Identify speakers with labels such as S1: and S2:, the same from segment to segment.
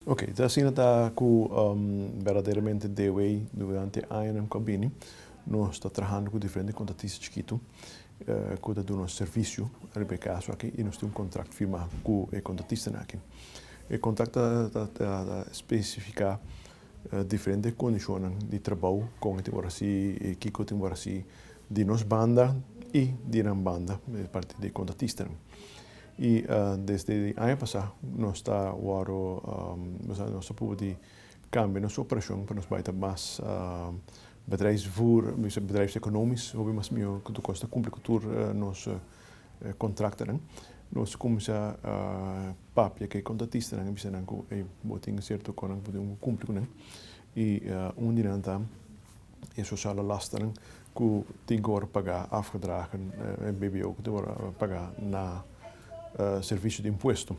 S1: Ok, ta asina ta ku berdaderamente DOW durante añanan ku a bini nos ta trahando ku diferente kontratista chikitu ku ta duna nos servisio riba e kaso aki i nos tin un kontrakt firmá ku e kontratistanan aki. E kontrakt ta spesifiká diferente kondishonnan di trabou, kon e tin por hasi i kiko tin por hasi di nos banda i di nan banda, di parti di e kontratistanan. I desde di aña pasá nos ta wòrdu, nos ta purba di kambia nos operashon pa nos bai ta mas bedrijfsvoer, bedrijfseconomisch, hopi mas mihó ku tur kos ta kumpli ku tur nos kontraktonan. Nos kuminsá papia ku e kontratistanan i bisa nan ku ey bo tin sierto kosnan ku bo tin ku kumpli ku nan i un di nan ta e sosiale lasternan ku tin ku wòrdu pagá, afgedragen, e BBO ku tin ku wòrdu pagá na servisio di impuesto.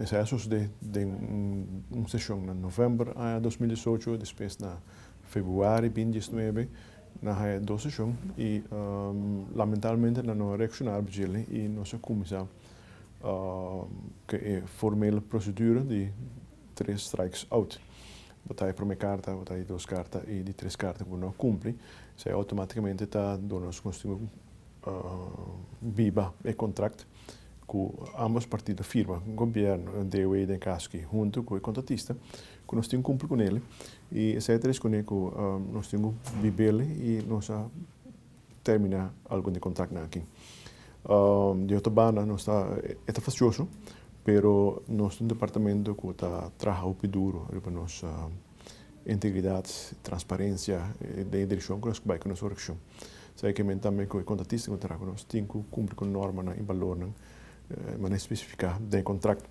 S1: Esei a sosodé den un seshon na novèmber aña 2018, despues na febrüari 2019 nan haña dos seshon i lamentablemente nan no a reakshoná riba djele i nos a kuminsá ku e formele prosedura di tres strikes out. Bo ta e promé karta, bo ta e dos karta i di tres karta ku bo no a kumpli, esei outomátikamente ta duna nos ku biba e kontrakt ku ambos partido firma, gobièrnu, DOW den kaso aki, huntu ku e kontratista, ku nos tin kumpli ku nel i esei ta responde ku nos tin ku bibel i nos a terminá algun di kontraktnan aki. Di otro banda nos ta, e ta fastioso, pero nos ta un departamento ku ta traha hopi duro riba nos integridat, transparensia den e direkshon ku nos bai ku nos orekshon. Esaki ke men tambe ku e kontratista ku ta traha ku nos tin ku kumpli ku normanan i balornan manera spesifiká den e kontrakt.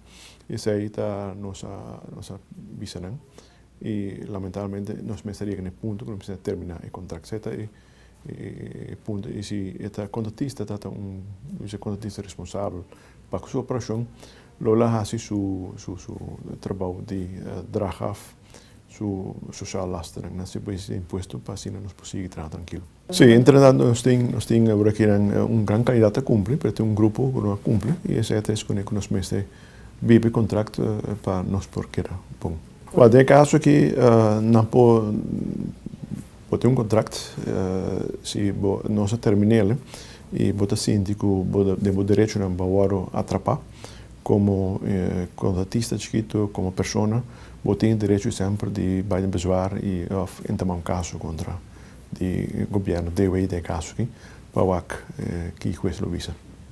S1: Esei ta nos a nos a bisa nan i lamentablemente nos mester yega na e punto ku nos mester terminá e kontrakt. Esei ta e e punto i si e ta kontratista ta ta un kontratista responsabel pa ku su operashon lo la hasi su su su trabou di draag af su sociaal lasternan na si impuesto pa asina nos por sigui traha trankilo. Si, entretanto nos tin nos tin awor aki nan un gran kandidat ta kumpli pero tin un grupo ku no a kumpli i esei a trese kuné ku nos mester biba e kontrakt pa nos por keda bon. Wèl, den e kaso aki nan por bo tin un kontrakt si bo nos a termin'el i bo ta sinti ku bo den bo derechonan bo a wòrdu atrapá komo kontratista chikitu, komo persona, bo tin e derecho semper di bai den bezwaar i òf entamá un kaso kontra di gobièrnu, DW den e kaso aki, pa wak ki hues lo bisa.